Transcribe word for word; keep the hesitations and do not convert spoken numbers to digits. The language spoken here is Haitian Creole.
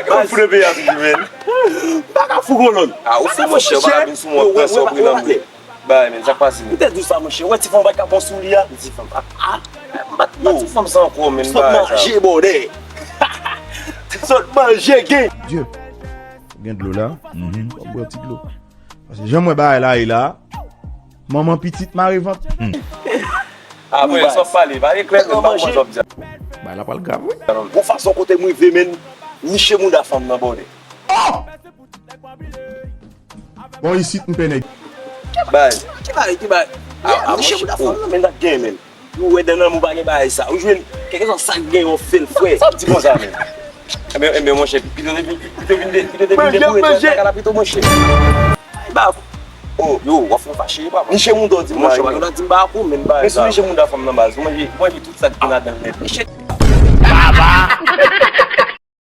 Ou fou de peyi a toujou, men. M pa ka fou kolòn. Ah, ou fou, monchè, ou pa ka vin sou mwen, pran sòbri nan mwen. Bay, men, sa k pase, men? M te di w sa, monchè. Ou wè ti fanm pa ka bon sou li a? Ti fanm, ah, ah, m pa, m pa ti fanm sa ankò, men, bay sa. Sot manje, bòdè. Sot manje, gen. Dye, gen dlo la? Mhm. W ap bwè ti dlo. Paske jan m wè bagay la ye la, manman pitit mare vant. Hmm. Ah, bon, sa w ap pale, pale klè, men, m pa konprann sa w ap di a. Bagay la pral grav, wi. Gon fason kote m rive, men, niche mouda fanm nan, bòdè. Oh! Bon, isit, m pè nèg. Bay. Ki bay, ki bay? Ah, ah, niche mouda fanm nan, men, n ap gen, men. Ou wè dan nan mou pa gen bagay sa. Ou jwenn kèlkeswa sa k gen yon fè l frè. Sa w ap di konsa, men? Enben, enben, monchè, pito te vin, pito te vin de, pito te vin de boure nan kaka la pito, monchè. Ay, ba. Oh, yo, w ap fè m fache, papa. Niche mouda w di m, monchè, w ap di m ba kou, men bagay sa. Men si niche mouda fanm nan baz, ou manje, ou manje tout sa k gen ladan l nèt. Niche.